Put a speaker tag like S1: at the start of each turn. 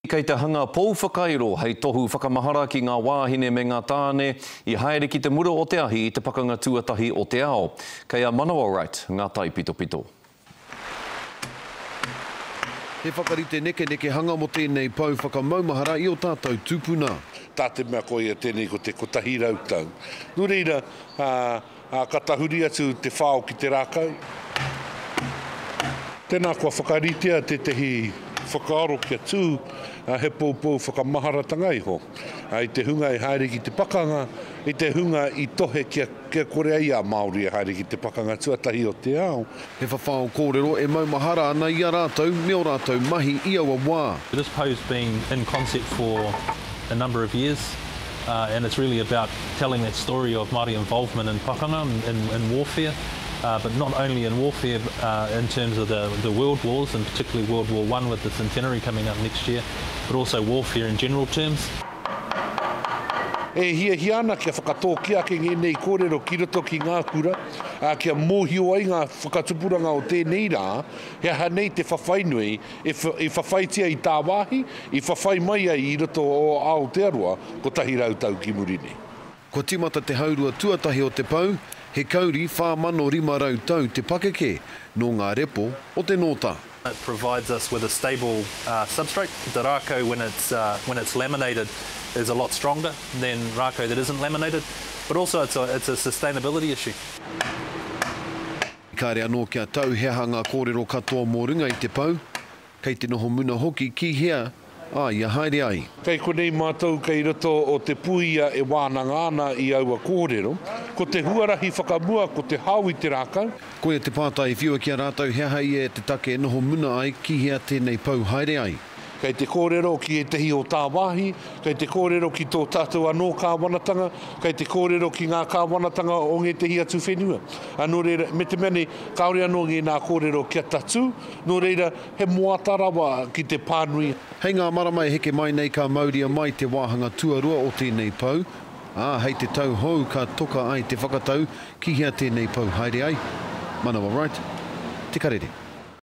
S1: Kei te hanga pou whakairo hei tohu whakamahara ki ngā wāhine me ngā tāne i haere ki te mura o te ahi i te Pakanga Tuatahi o te Ao. Kei a Manawa Wright ngā taipitopito.
S2: He whakarite nekenekehanga mō tēnei pou whakamaumahara i ō tātou tūpuna.
S3: Tā te mea koia tēnei ko te 100 tau. Nō reira, Ā, ka tahuri atu te whao ki te rākau. Tēnā kua whakaritea tētehi whakaaro kia tū he poupou whakamaharatanga iho i te hunga i haere ki te pakanga, i te hunga i tohe kia kore ai a Māori e haere ki te pakanga tuatahi o te ao.
S2: He whawhao kōrero e maumahara ana i a rātou me ō rātou mahi i aua wā.
S4: This pou's been in concept for a number of years and it's really about telling that story of Māori involvement in pakanga, in warfare, but not only in warfare in terms of the, the world wars and particularly World War I with the centenary coming up next year, but also warfare in general terms.
S3: E hiahia ana kia whakatōkia ake ngēnei kōrero ki roto ki ngā kura, ā, kia mōhio ai ngā whakatupuranga o tēnei rā, he aha nei te whawhai nui i whawhaitia i tāwāhi, i whawhai mai ai i roto o Aotearoa 100 tau ki muri nei.
S2: Kua tīmata te haurua tuatahi o te pou, he kauri 4,500 tau te pakeke, nō ngā repo o te nōta.
S4: It provides us with a stable substrate. The rākau when it's when it's laminated is a lot stronger than rākau that isn't laminated, but also it's a it's a sustainability issue.
S2: Kāre anō kia tau he aha ngā kōrero katoa mō runga i te pou, kei te noho muna hoki ki hea a ia haere ai.
S3: Kei konei mātou kei roto o Te Puia e wānanga ana i aua kōrero. Ko te huarahi whakamua ko te hao i te rākau.
S2: Koia te pātai i whiua ki a rātou he aha ia te take e noho muna ai ki hea tēnei pou haere ai.
S3: Kei te kōrero ki ētehi o tāwāhi, kei te kōrero ki tō tātou anō kāwanatanga, kei te kōrero ki ngā kāwanatanga o ngētehi atu whenua. Nō reira, me te mea nei, kāore anō ngēnā kōrero kia tatū, nō reira, he moata rawa ki te pānui.
S2: Hei ngā marama e heke mai nei ka mauria mai te wāhanga tuarua o tēnei pou, ā, hei te tau hou ka toka ai te whakatau ki hea tēnei pou haere ai. Manawa Wright, Te Karere.